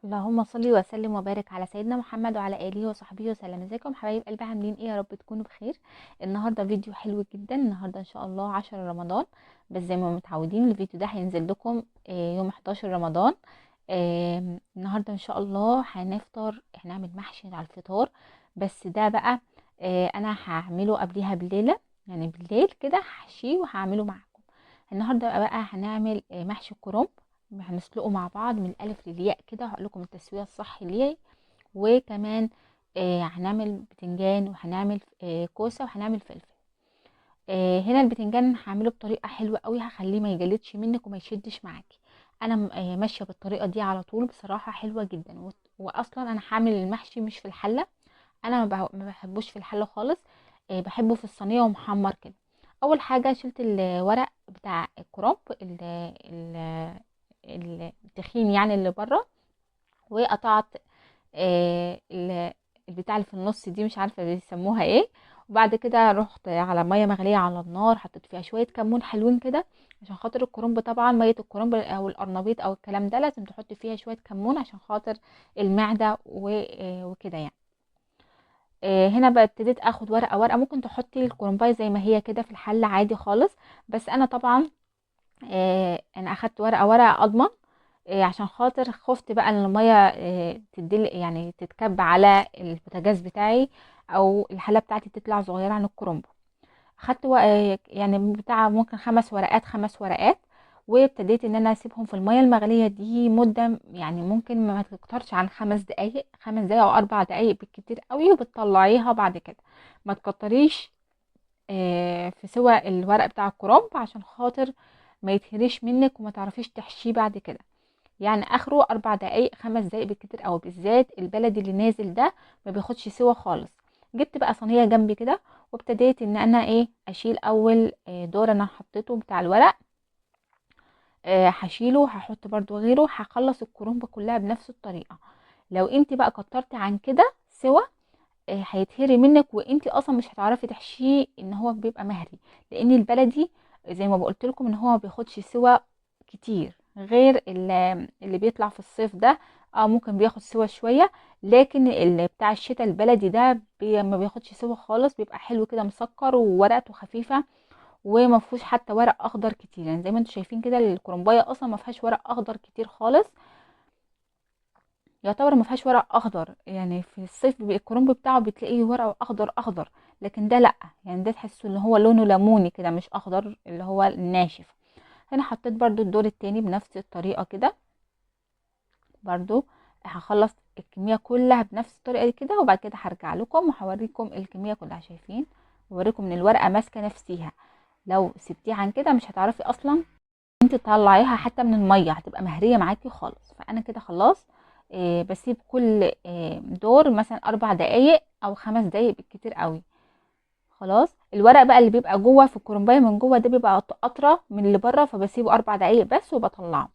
اللهم صل وسلم وبارك على سيدنا محمد وعلى اله وصحبه وسلم. ازيكم حبايب قلبي، عاملين ايه؟ يا رب تكونوا بخير. النهارده فيديو حلو جدا. النهارده ان شاء الله 10 رمضان، بس زي ما متعودين الفيديو ده هينزل لكم يوم 11 رمضان. النهارده ان شاء الله هنفطر، هنعمل محشي على الفطار، بس ده بقى انا هعمله قبليها بليلة، يعني بالليل كده هحشيه وهعمله معاكم. النهارده بقى هنعمل محشي الكرنب، هنسلقه مع بعض من الالف للياء كده، هقول لكم التسوية الصح ليه. وكمان هنعمل بتنجان، وهنعمل كوسة، وهنعمل فلفل. هنا البتنجان هعمله بطريقة حلوة قوي، هخليه ما يجلدش منك وما يشدش معاكي. انا ماشية بالطريقة دي على طول، بصراحة حلوة جدا. واصلا انا هعمل المحشي مش في الحلة، انا ما بحبوش في الحلة خالص، بحبه في الصينية ومحمر كده. اول حاجة شلت الورق بتاع الكرنب التخين يعني اللي بره، وقطعت البتاع اللي في النص دي، مش عارفه بيسموها ايه. وبعد كده رحت على مية مغليه على النار، حطيت فيها شوية كمون حلوين كده عشان خاطر الكرنب. طبعا مية الكرنب او القرنبيط او الكلام ده لازم تحطي فيها شوية كمون عشان خاطر المعدة وكده يعني. هنا بقى ابتديت اخد ورقة ورقة. ممكن تحطي الكرنبايه زي ما هي كده في الحلة عادي خالص، بس انا طبعا انا اخدت ورقة ورقة اضمن، عشان خاطر خفت بقى ان المية تدل يعني تتكب على البوتاجاز بتاعي او الحلة بتاعتي تطلع صغيرة عن الكرنب. اخدت يعني بتاع ممكن 5 ورقات، 5 ورقات، وابتديت ان انا اسيبهم في المية المغليه دي مده، يعني ممكن ما تكترش عن 5 دقايق، 5 دقايق او 4 دقايق بالكتير قوي، وبتطلعيها بعد كده. ما تكتريش في سوى الورق بتاع الكرنب عشان خاطر ما يتهريش منك وما تعرفيش تحشيه بعد كده. يعني اخره 4 دقايق، 5 دقايق بالكتير قوي، بالذات البلدي اللي نازل ده ما بياخدش سوا خالص. جبت بقى صينية جنبي كده، وابتديت ان انا اشيل اول دور انا حطيته بتاع الورق، هشيله، هحط برضو غيره، هخلص الكرنب كلها بنفس الطريقة. لو انت بقى كترتي عن كده سوا، هيتهري منك، وانت اصلا مش هتعرفي تحشيه، ان هو بيبقى مهري، لان البلدي زي ما بقولت لكم ان هو ما بياخدش سوا كتير، غير اللي بيطلع في الصيف ده، ممكن بياخد سوا شوية، لكن اللي بتاع الشتاء البلدي ده ما بياخدش سوا خالص، بيبقى حلو كده مسكر وورقته خفيفة وما فيهوش حتى ورق اخضر كتير. يعني زي ما انتم شايفين كده الكرنبايه اصلا ما فيهاش ورق اخضر كتير خالص، يعتبر ما فيهاش ورق اخضر. يعني في الصيف بيبقى الكرنب بتاعه بتلاقيه ورقة اخضر اخضر، لكن ده لا، يعني ده تحسوا ان هو لونه ليموني كده، مش اخضر اللي هو الناشف. هنا حطيت برضو الدور التاني بنفس الطريقة كده، برضو هخلص الكمية كلها بنفس الطريقة دي كده، وبعد كده هرجع لكم وهوريكم الكمية كلها. شايفين؟ ووريكم ان الورقة ماسكه نفسيها، لو سبتيها عن كده مش هتعرفي اصلا انت تطلعيها حتى من المية، هتبقى مهريه معاكي خالص. فانا كده خلاص، بسيب كل دور مثلا 4 دقايق او 5 دقايق بالكتير قوي. خلاص الورق بقى اللي بيبقى جوه في الكرنبايه من جوه ده بيبقى اطرى من اللي بره، فبسيبه 4 دقايق بس وبطلعه.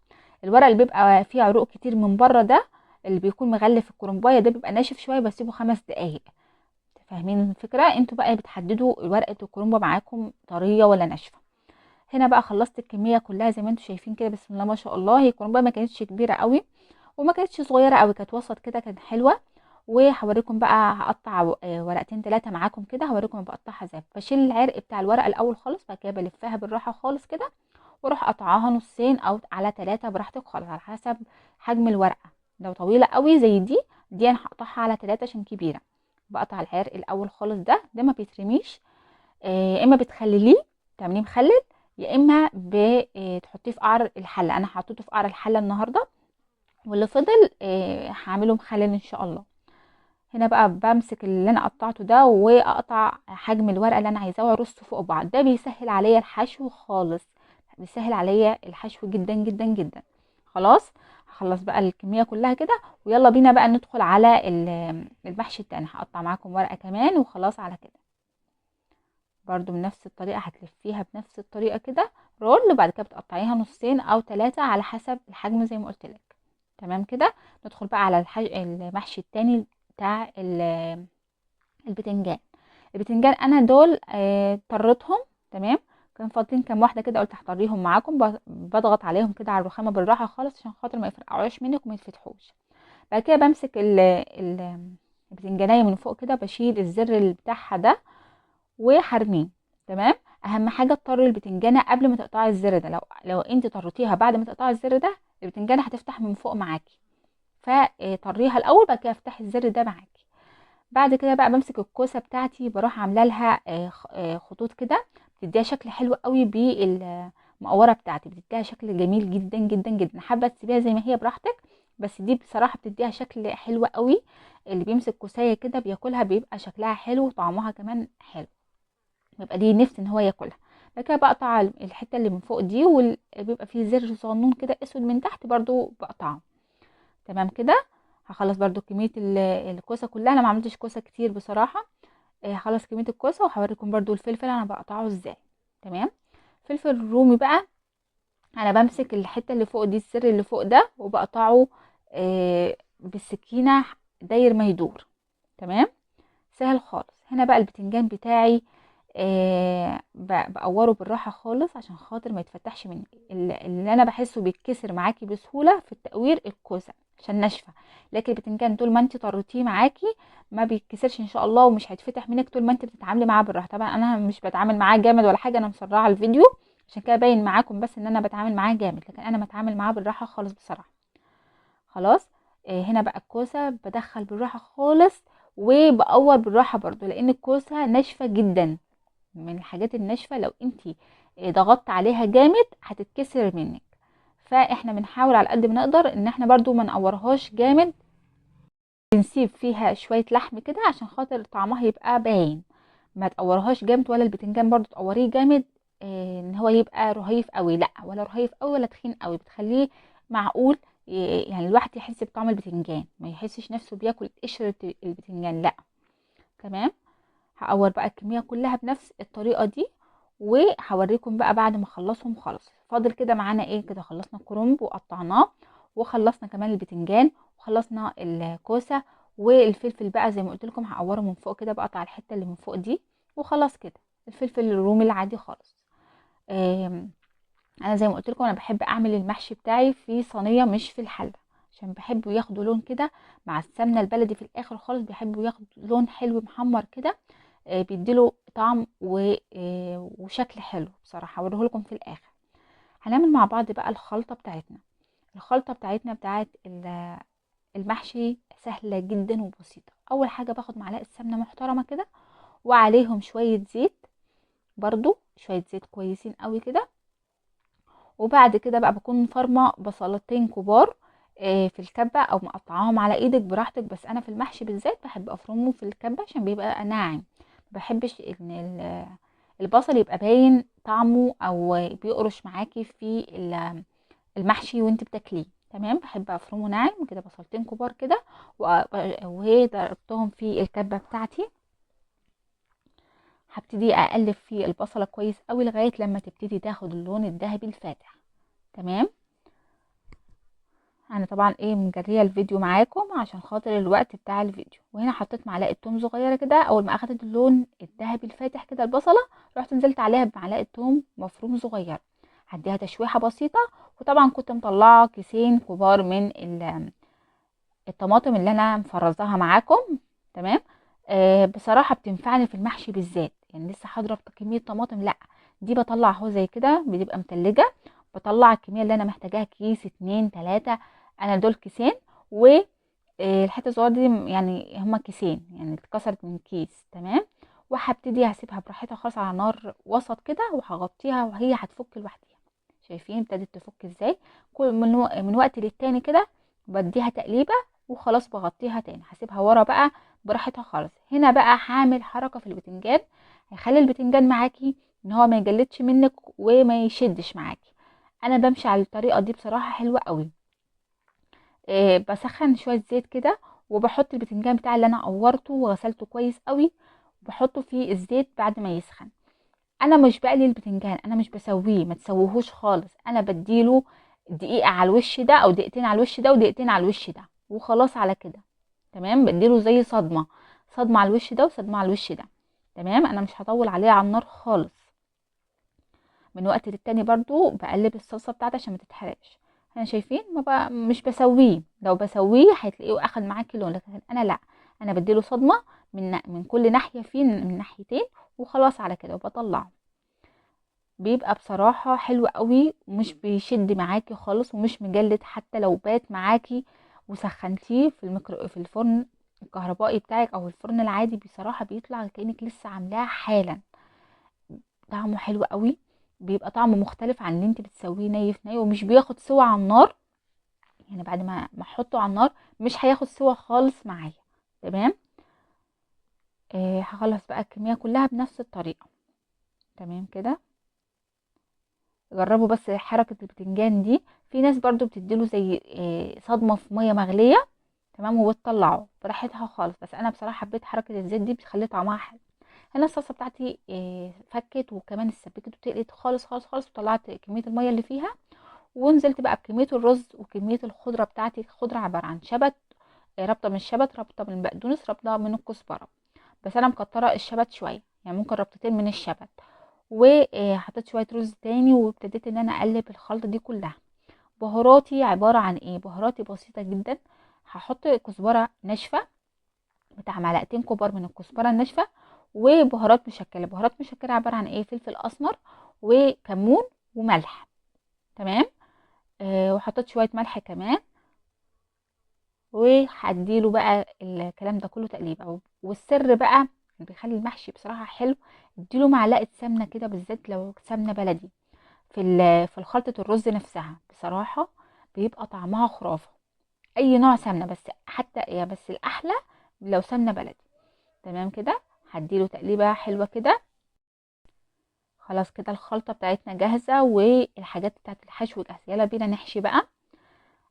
الورق اللي بيبقى فيه عروق كتير من بره ده اللي بيكون مغلف الكرنبايه ده بيبقى ناشف شوية، بسيبه 5 دقايق. فاهمين الفكرة؟ انتوا بقى بتحددوا ورقة الكرنبه معاكم طرية ولا ناشفة. هنا بقى خلصت الكمية كلها زي ما انتوا شايفين كده، بسم الله ما شاء الله. هي الكرنبايه ما كانتش كبيرة قوي وما كانتش صغيرة قوي، كانت وسط كده، كانت حلوة. وهوريكم بقى هقطع ورقتين 3 معاكم كده، هوريكم بقطعها ازاي. بشيل العرق بتاع الورقة الاول خالص، بعد كده بلفها بالراحة خالص كده، واروح قطعاها نصين او على 3 براحتك خالص على حسب حجم الورقة. لو طويلة قوي زي دي انا هقطعها على 3 عشان كبيرة. بقطع العرق الاول خالص ده ما بيترميش، يا اما بتخلليه تعمليه مخلل، يا اما تحطيه في قعر الحلة. انا حطيته في قعر الحلة النهارده، واللي فضل هعمله مخلل ان شاء الله. هنا بقى بمسك اللي انا قطعته ده واقطع حجم الورقة اللي انا عايزاه وارصه فوق بعض. ده بيسهل عليا الحشو خالص، بيسهل عليا الحشو جدا جدا جدا. خلاص هخلص بقى الكمية كلها كده، ويلا بينا بقى ندخل على المحشي التاني. هقطع معاكم ورقة كمان وخلاص على كده، برضو بنفس الطريقة هتلفيها بنفس الطريقة كده رول، وبعد كده بتقطعيها نصين او 3 على حسب الحجم زي ما قلت لك. تمام كده. ندخل بقى على المحشي التاني بتاع البتنجان. البتنجان انا دول طريتهم، تمام، كان فاضلين كام واحدة كده قلت هطريهم معاكم. بضغط عليهم كده على الرخامه بالراحة خالص عشان خاطر ما يفرقعوش منك وما يتفتحوش. بعد كده بمسك البتنجانيه من فوق كده، بشيل الزر اللي بتاعها ده وحرميه. تمام. اهم حاجة تطري البتنجانه قبل ما تقطعي الزر ده، لو انت طريتيها بعد ما تقطعي الزر ده البتنجانه هتفتح من فوق معاكي، فطريها الاول بعد كده افتحي الزر ده معاكي. بعد كده بقى بمسك الكوسه بتاعتي، بروح عامله لها خطوط كده، بتديها شكل حلو قوي بالمقوره بتاعتي، بتديها شكل جميل جدا جدا جدا. حابة تسيبيها زي ما هي براحتك، بس دي بصراحة بتديها شكل حلو قوي. اللي بيمسك كوسايه كده بياكلها بيبقى شكلها حلو وطعمها كمان حلو، بيبقى ليه نفس ان هو ياكلها. بعد كده بقطع الحتة اللي من فوق دي، وبيبقى فيه زر صغنون كده اسود من تحت برضو بقطعه. تمام كده. هخلص برضو كمية الكوسه كلها، انا ما عملتش كوسة كتير بصراحة. هخلص كمية الكوسه وهوريكم برضو الفلفل انا بقطعه ازاي. تمام. فلفل الرومي بقى انا بمسك الحتة اللي فوق دي، السر اللي فوق ده، وبقطعه بالسكينة داير ما يدور. تمام، سهل خالص. هنا بقى البتنجان بتاعي، بقوره بالراحة خالص عشان خاطر ما يتفتحش مني. اللي انا بحسه بيتكسر معاكي بسهولة في التقوير الكوسه عشان ناشفة، لكن البتنجان طول ما انت طريتيه معاكي ما بيتكسرش ان شاء الله، ومش هيتفتح منك طول ما انت بتتعاملي معاه بالراحة. طبعا انا مش بتعامل معاه جامد ولا حاجة، انا مسرعة الفيديو عشان كده باين معاكم بس ان انا بتعامل معاه جامد، لكن انا بتعامل معاه بالراحة خالص بصراحة. خلاص. هنا بقى الكوسه بدخل بالراحة خالص وبقور بالراحة برضو، لان الكوسه ناشفة جدا، من الحاجات الناشفه لو انتي ضغطت عليها جامد هتتكسر منك، فاحنا بنحاول على قد ما نقدر ان احنا برضو ما نقورهاش جامد، بنسيب فيها شوية لحم كده عشان خاطر طعمها يبقى باين. ما تقورهاش جامد، ولا البتنجان برضو تقوريه جامد، ان هو يبقى رهيف قوي، لا ولا رهيف قوي ولا تخين قوي، بتخليه معقول، يعني الواحد يحس بطعم البتنجان، ما يحسش نفسه بياكل قشرة البتنجان، لا. تمام. هقور بقى الكمية كلها بنفس الطريقة دي، وهوريكم بقى بعد ما اخلصهم خالص. فاضل كده معانا ايه؟ كده خلصنا الكرنب وقطعناه، وخلصنا كمان البتنجان، وخلصنا الكوسه والفلفل بقى زي ما قلت لكم هقوره من فوق كده، بقطع الحتة اللي من فوق دي وخلاص كده. الفلفل الرومي العادي خالص. انا زي ما قلت لكم انا بحب اعمل المحشي بتاعي في صينية مش في الحلة، عشان بحبه ياخدوا لون كده مع السمنة البلدي في الاخر خالص، بيحبوا ياخدوا لون حلو محمر كده، بيديله طعم وشكل حلو بصراحة. هوريه لكم في الاخر. هنعمل مع بعض بقى الخلطة بتاعتنا. الخلطة بتاعتنا بتاعت المحشي سهلة جدا وبسيطة. اول حاجة باخد معلقه سمنه محترمه كده، وعليهم شوية زيت، برضو شوية زيت كويسين قوي كده. وبعد كده بقى بكون فرمه بصلتين كبار، في الكبه او مقطعاهم على ايدك براحتك، بس انا في المحشي بالذات بحب افرمه في الكبه عشان بيبقى ناعم، ما بحبش ان البصل يبقى باين طعمه او بيقرش معاكي في المحشي وانت بتاكليه. تمام. بحب افرمه ناعم كده، بصلتين كبار كده، وهي ضربتهم في الكبه بتاعتي. هبتدي اقلب في البصله كويس قوي لغاية لما تبتدي تاخد اللون الذهبي الفاتح. تمام. انا طبعا مجريه الفيديو معاكم عشان خاطر الوقت بتاع الفيديو. وهنا حطيت معلقه توم صغيرة كده، اول ما اخدت اللون الذهبي الفاتح كده البصله رحت نزلت عليها بمعلقه توم مفروم صغيرة، هديها تشويحه بسيطة. وطبعا كنت مطلعه كيسين كبار من الطماطم اللي انا مفرزاها معاكم. تمام. بصراحة بتنفعني في المحشي بالذات، يعني لسه هضرب كمية طماطم، لا دي بطلع اهو زي كده بتبقى متلجه، بطلع الكمية اللي انا محتاجاها، كيس 2 3، انا دول كيسين، والحتة الصغيرة دي يعني هما كيسين، يعني اتكسرت من كيس. تمام. وهبتدي هسيبها براحتها خالص على نار وسط كده، وهغطيها وهي هتفك لوحدها. شايفين ابتدت تفك ازاي؟ كل من وقت للتاني كده بديها تقليبه وخلاص، بغطيها تاني، هسيبها ورا بقى براحتها خالص. هنا بقى هعمل حركة في البتنجان، هيخلي البتنجان معاكي ان هو ما يجلدش منك وما يشدش معاكي. انا بمشي على الطريقة دي بصراحة حلوة قوي. بسخن شوية زيت كده، وبحط البتنجان بتاعي اللي انا قورته وغسلته كويس قوي، بحطه في الزيت بعد ما يسخن. انا مش بقلي البتنجان، انا مش بسويه، ما تسويهوش خالص، انا بديله دقيقة على الوش ده او دقيقتين على الوش ده ودقيقتين على الوش ده وخلاص على كده. تمام. بديله زي صدمة، صدمة على الوش ده وصدمة على الوش ده. تمام. انا مش هطول عليه على النار خالص. من وقت للتاني برضو بقلب الصلصه بتاعتي عشان ما تتحرقش. احنا شايفين ما بقى مش بسويه، لو بسويه هتلاقيه اخد معاكي لون، لكن انا لا، انا بديله صدمة من كل ناحية، فيه من ناحيتين وخلاص على كده، وبطلعه. بيبقى بصراحة حلو قوي، ومش بيشد معاكي خالص، ومش مجلد حتى لو بات معاكي وسخنتيه في الفرن الكهربائي بتاعك او الفرن العادي، بصراحة بيطلع كأنك لسه عاملاه حالا. طعمه حلو قوي، بيبقى طعمه مختلف عن اللي انت بتسويه ني في ني، ومش بياخد سوا على النار. يعني بعد ما احطه على النار مش هياخد سوا خالص معايا. تمام. هخلص بقى الكمية كلها بنفس الطريقة. تمام كده. جربوا بس حركة البتنجان دي. في ناس برضو بتديله زي صدمة في مية مغليه، تمام، وبتطلعه براحتها خالص، بس انا بصراحة حبيت حركة الزيت دي، بتخلي طعمها حلو. هنا الصلصه بتاعتي فكت، وكمان اتسبكت وتقلت خالص خالص خالص، وطلعت كمية المية اللي فيها، ونزلت بقى بكمية الرز وكمية الخضرة بتاعتي. الخضرة عبارة عن شبت، ربطه من الشبت، ربطه من البقدونس، ربطه من الكزبره، بس انا مكتره الشبت شوية، يعني ممكن ربطتين من الشبت، وحطيت شوية رز تاني، وابتديت ان انا اقلب الخلطة دي كلها. بهاراتي عبارة عن ايه؟ بهاراتي بسيطة جدا. هحط كزبره ناشفة بتاع معلقتين كبار من الكزبره الناشفه، وبهارات مشكلة. بهارات مشكلة عبارة عن ايه؟ فلفل اسمر وكمون وملح. تمام. وحطيت شوية ملح كمان، وهديله بقى الكلام ده كله تقليبه. والسر بقى اللي بيخلي المحشي بصراحة حلو، اديله معلقه سمنه كده، بالذات لو سمنه بلدي في خلطه الرز نفسها، بصراحة بيبقى طعمها خرافه. اي نوع سمنه، بس حتى يا بس الاحلى لو سمنه بلدي. تمام كده. هديله تقليبه حلوة كده. خلاص كده الخلطة بتاعتنا جاهزة، والحاجات بتاعت الحشو جاهزة. يلا بينا نحشي بقى.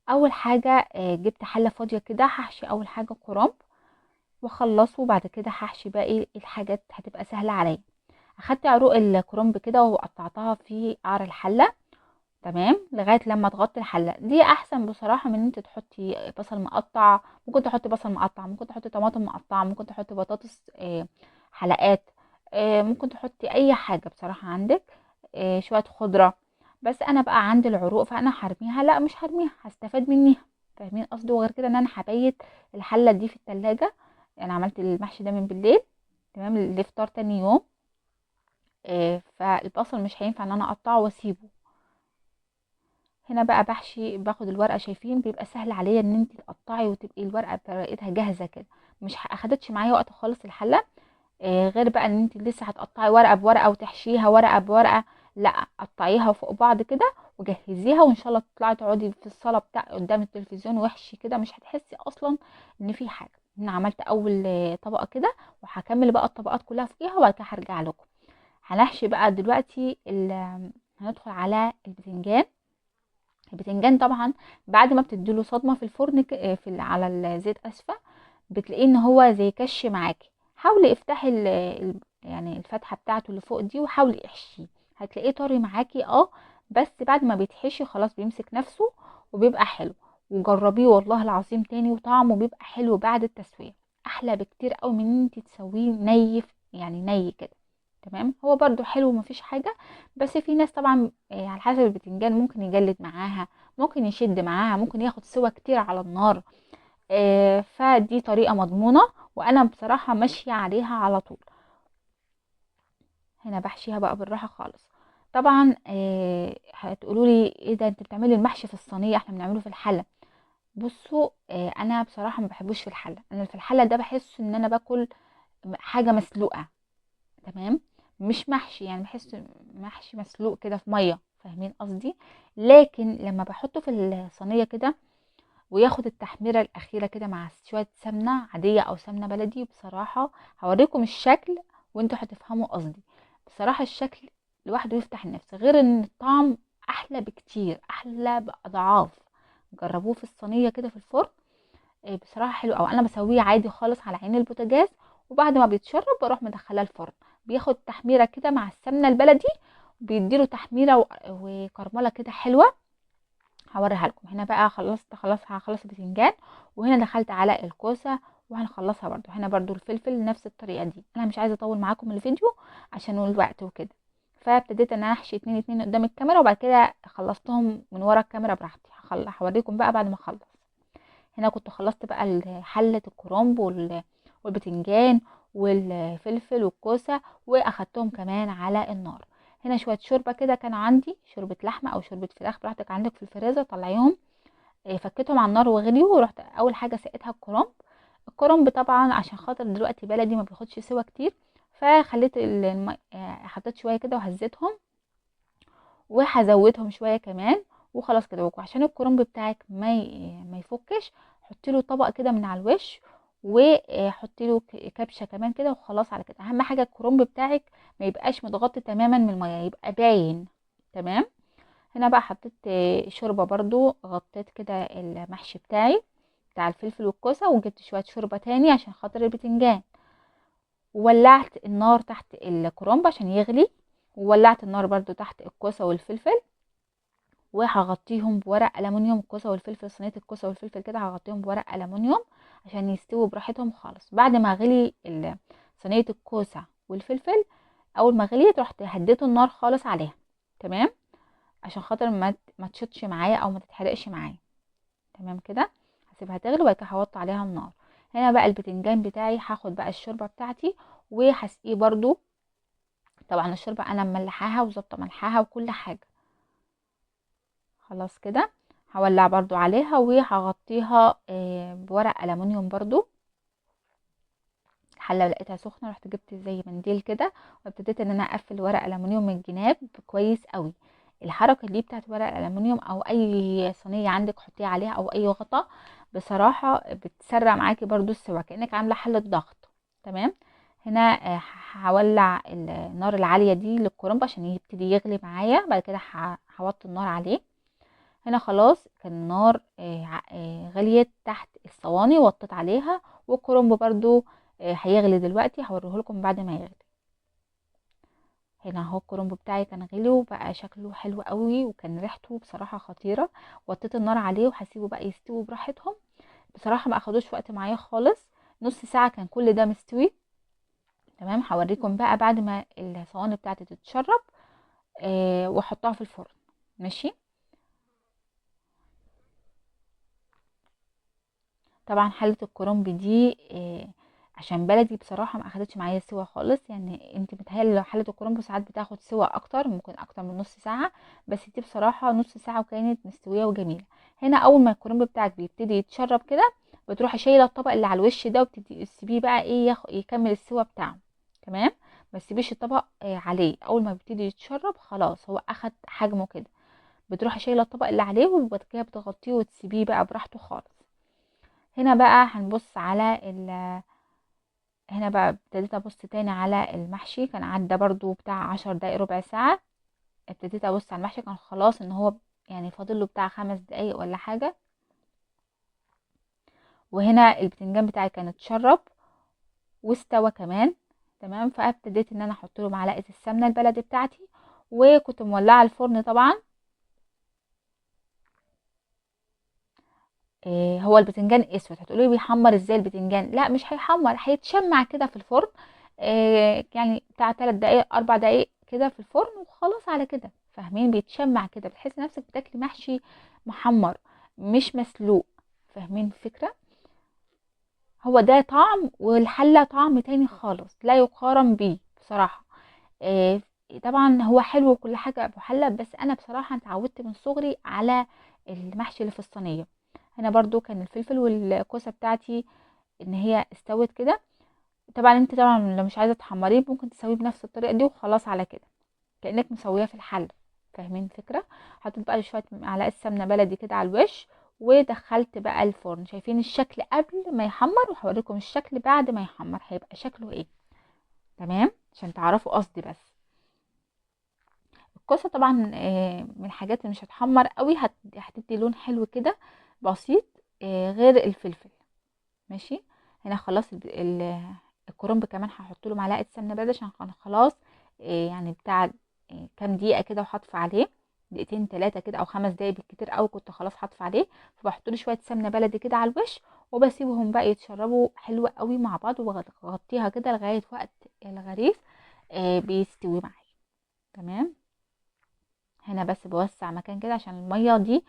اول حاجة جبت حله فاضية كده، هحشي اول حاجة كرنب واخلصه، وبعد كده هحشي باقي الحاجات، هتبقى سهلة عليا. اخدت عروق الكرنب كده وقطعتها في قعر الحلة، تمام، لغاية لما تغطي الحلة دي. احسن بصراحة من ان انت تحطي بصل مقطع، ممكن تحطي بصل مقطع، ممكن تحطي طماطم مقطعه، ممكن تحطي بطاطس حلقات، ممكن تحطي اي حاجة بصراحة عندك، شوية خضرة. بس انا بقى عندي العروق، فانا هرميها؟ لا مش هرميها، هستفاد منيها، فاهمين قصدي؟ وغير كده ان انا هبيت الحلة دي في التلاجة. انا عملت المحشي ده من بالليل، تمام، الافطار تاني يوم، فالبصل مش هينفع ان انا اقطعه واسيبه. هنا بقى بحشي، باخد الورقة، شايفين بيبقى سهل عليا ان انت تقطعي وتبقي الورقة بطريقتها جاهزة كده، مش اخدتش معايا وقت خالص الحلة، غير بقى ان انت لسه هتقطعي ورقة بورقه وتحشيها ورقة بورقه، لا قطعيها فوق بعض كده وجهزيها، وان شاء الله تطلعي تقعدي في الصاله بتاع قدام التلفزيون وحشي كده، مش هتحسي اصلا ان في حاجة. انا عملت اول طبقه كده، وهكمل بقى الطبقات كلها فوقيها، وبعد كده هرجع لكم. هنحشي بقى دلوقتي هندخل على البتنجان. البتنجان طبعا بعد ما بتديله صدمة في الفرن على الزيت، اسفه، بتلاقيه ان هو زي كش معاكي. حاولي افتحي يعني الفتحة بتاعته اللي فوق دي، وحاولي احشيه، هتلاقيه طري معاكي. بس بعد ما بيتحشي خلاص بيمسك نفسه وبيبقى حلو. وجربيه والله العظيم تاني، وطعمه بيبقى حلو بعد التسوية، احلى بكتير قوي من ان انت تسويه ني، يعني ني كده. تمام. هو برضو حلو ومفيش حاجة، بس في ناس طبعا على حسب البتنجان ممكن يجلد معاها، ممكن يشد معاها، ممكن ياخد سوا كتير على النار، فدي طريقه مضمونه، وانا بصراحة ماشية عليها على طول. هنا بحشيها بقى بالراحة خالص. طبعا هتقولوا لي ايه ده، انت بتعملي المحشي في الصينية، احنا بنعمله في الحلة. بصوا، انا بصراحة ما بحبوش في الحلة. انا في الحلة ده بحس ان انا باكل حاجة مسلوقة، تمام، مش محشي، يعني بحس محشي مسلوق كده في مية، فاهمين قصدي؟ لكن لما بحطه في الصينية كده وياخد التحميره الاخيرة كده مع شوية سمنه عادية او سمنه بلدي، بصراحة هوريكم الشكل وانتوا هتفهموا قصدي. بصراحة الشكل لوحده يفتح النفس، غير ان الطعم احلى بكتير، احلى باضعاف. جربوه في الصينية كده في الفرن، بصراحة حلو قوي. انا بسويه عادي خالص على عين البوتاجاز، وبعد ما بيتشرب بروح مدخلاه الفرن، بياخد تحميره كده مع السمنة البلدي، بيديله تحميره وكرمله كده حلوة، هوريها لكم. هنا بقى خلصت خلاص، هخلص البتنجان، وهنا دخلت على الكوسه وهنخلصها برضو. هنا برضو الفلفل نفس الطريقة دي. انا مش عايزه اطول معاكم الفيديو عشان الوقت وكده، فابتديت ان انا احشي اتنين اتنين قدام الكاميرا، وبعد كده خلصتهم من ورا الكاميرا براحتي. هوريكم بقى بعد ما اخلص. هنا كنت خلصت بقى حله الكرنب والبتنجان والفلفل والكوسه، واخدتهم كمان على النار. هنا شوية شوربة كده كان عندي، شوربة لحمه او شوربة فراخ براحتك، عندك في الفريزر طلعيهم. فكيتهم على النار وغليوا، ورحت اول حاجة سقيتها الكرنب. الكرنب طبعا عشان خاطر دلوقتي بلدي ما بياخدش سوا كتير، فخليت حطيت شوية كده وهزيتهم، وهزودهم شوية كمان وخلاص كده. وعشان الكرنب بتاعك ما يفكش، حطي له طبق كده من على الوش، وحطي له كبشة كمان كده وخلاص على كده. اهم حاجة الكرنب بتاعك ما يبقاش متغطي تماما من المية، يبقى باين. تمام. هنا بقى حطيت شوربة برضو، غطيت كده المحشي بتاعي بتاع الفلفل والكوسه، وجبت شوية شوربة تاني عشان خاطر البتنجان، وولعت النار تحت الكرنب عشان يغلي، وولعت النار برضو تحت الكوسه والفلفل، وهغطيهم بورق ألمونيوم. الكوسه والفلفل، صينية الكوسه والفلفل كده هغطيهم بورق ألمونيوم عشان يستووا براحتهم خالص. بعد ما غلي صينية الكوسه والفلفل، اول ما غليت رحت هديت النار خالص عليها. تمام، عشان خاطر ما تشطش معايا او ما تتحرقش معايا. تمام كده، هسيبها تغلي وبعد كده هوطي عليها النار. هنا بقى البتنجان بتاعي هاخد بقى الشوربة بتاعتي وهسقيه برضو. طبعا الشوربة انا مملحاها وظابطه ملحها وكل حاجة. خلاص كده هولع برضو عليها وهغطيها بورق ألمونيوم برضو. الحلة لقيتها سخنة، رحت جبت زي منديل كده وابتديت ان انا اقفل ورق ألمونيوم من الجناب كويس قوي. الحركة دي بتاعت ورق الألمونيوم او اي صينية عندك حطيها عليها او اي غطا، بصراحة بتسرع معاكي برضو السوا، كانك عامله حله ضغط. تمام. هنا هولع النار العالية دي للكرنب عشان يبتدي يغلي معايا، بعد كده هوطي النار عليه. هنا خلاص كان النار غليت تحت الصواني وطيت عليها، والكرنب برضو هيغلي دلوقتي، هوريه لكم بعد ما يغلي. هنا اهو الكرنب بتاعي كان غلي وبقى شكله حلو قوي، وكان ريحته بصراحة خطيرة. وطيت النار عليه وهسيبه بقى يستوي براحتهم. بصراحة ما اخدوش وقت معايا خالص، نص ساعة كان كل ده مستوي. تمام. هوريكم بقى بعد ما الصواني بتاعتي تتشرب واحطها في الفرن. ماشي. طبعا حله الكرنب دي عشان بلدي بصراحة ما اخدتش معايا سوا خالص، يعني انت متهيألي لو حله الكرنب ساعات بتاخد سوا اكتر، ممكن اكتر من نص ساعة، بس دي بصراحة نص ساعة وكانت مستوية وجميلة. هنا اول ما الكرنب بتاعك بيبتدي يتشرب كده، بتروحي شايله الطبق اللي على الوش ده وبتدي تسيبيه بقى ايه يكمل السوا بتاعه. تمام. ما تسيبيش الطبق عليه، اول ما بيبتدي يتشرب خلاص هو اخد حجمه كده، بتروحي شايله الطبق اللي عليه وبعد كده بتغطيه وتسيبيه بقى براحته خالص. هنا بقى هنبص على هنا بقى ابتديت ابص تاني على المحشي، كان عدى برضو بتاع 10 دقايق ربع ساعة. ابتديت ابص على المحشي كان خلاص ان هو يعني فاضل له بتاع 5 دقايق ولا حاجة. وهنا البتنجان بتاعي كان اتشرب واستوى كمان. تمام. فابتديت ان انا احط له معلقة السمنة البلدي بتاعتي، وكنت مولعة الفرن طبعا. هو البتنجان اسود، هتقولي بيحمر ازاي البتنجان؟ لا مش هيحمر، هيتشمع كده في الفرن، يعني بتاع 3 دقايق 4 دقايق كده في الفرن وخلاص على كده. فاهمين؟ بيتشمع كده، بتحسي نفسك بتاكلي محشي محمر مش مسلوق. فاهمين الفكرة؟ هو ده طعم، والحله طعم تاني خالص لا يقارن بيه بصراحة. طبعا هو حلو وكل حاجة ابو حله، بس انا بصراحة اتعودت من صغري على المحشي اللي في الصينية. هنا برضو كان الفلفل والكوسه بتاعتي ان هي استوت كده. طبعا انت طبعا لو مش عايزه تحمريه ممكن تسويه بنفس الطريقة دي وخلاص على كده، كانك مسويه في الحلة. فاهمين الفكرة؟ حطيت بقى شوية معلقه سمنه بلدي كده على الوش، ودخلت بقى الفرن. شايفين الشكل قبل ما يحمر، وهوريكم الشكل بعد ما يحمر هيبقى شكله ايه. تمام، عشان تعرفوا قصدي. بس الكوسه طبعا من الحاجات اللي مش هتحمر قوي، هتدي لون حلو كده بسيط، غير الفلفل. ماشي. هنا خلاص الكرنب كمان هحط له معلقه سمنه بلدي عشان خلاص، يعني بتاع كام دقيقة كده وهطفي عليه، دقيقتين 3 كده او 5 دقايق بالكتير قوي كنت خلاص هطفي عليه. فبحط له شوية سمنه بلدي كده على الوش، وبسيبهم بقى يتشربوا حلو قوي مع بعض، وبغطيها كده لغاية وقت الغريف بيستوي معايا. تمام. هنا بس بوسع مكان كده عشان المية دي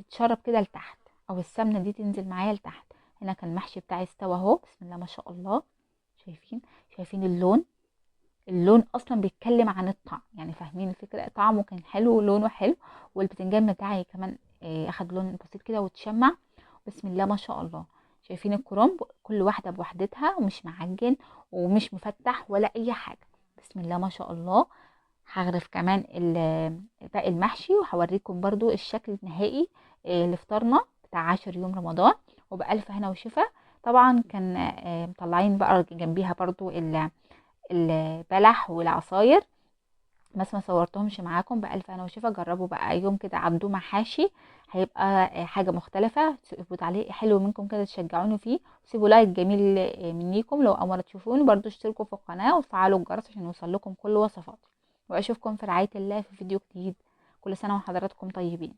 تتشرب كده لتحت، او السمنة دي تنزل معايا لتحت. هنا كان المحشي بتاعي استوى اهو، بسم الله ما شاء الله. شايفين اللون، اللون اصلا بيتكلم عن الطعم، يعني فاهمين الفكرة، طعمه كان حلو ولونه حلو. والبتنجان بتاعي كمان اخد لون بسيط كده واتشمع، بسم الله ما شاء الله. شايفين الكرنب كل واحدة بوحدتها، ومش معجن ومش مفتح ولا اي حاجة، بسم الله ما شاء الله. هغرف كمان باقي المحشي وهوريكم برضو الشكل النهائي لفطارنا بتاع 10 يوم رمضان، وبألف هنا وشفا. طبعا كان مطلعين بقى جنبيها برضو البلح والعصاير، بس ما صورتهمش معاكم. بألف هنا وشفا. جربوا بقى يوم كده عبدوه محاشي، هيبقى حاجة مختلفة. سيبوا تعليق حلو منكم كده تشجعوني فيه، سيبوا لايك جميل منيكم لو أول مرة تشوفوني، برضو اشتركوا في القناة وفعلوا الجرس عشان يوصل لكم كل وصفاتي. واشوفكم في رعاية الله في فيديو جديد. كل سنة وحضراتكم طيبين.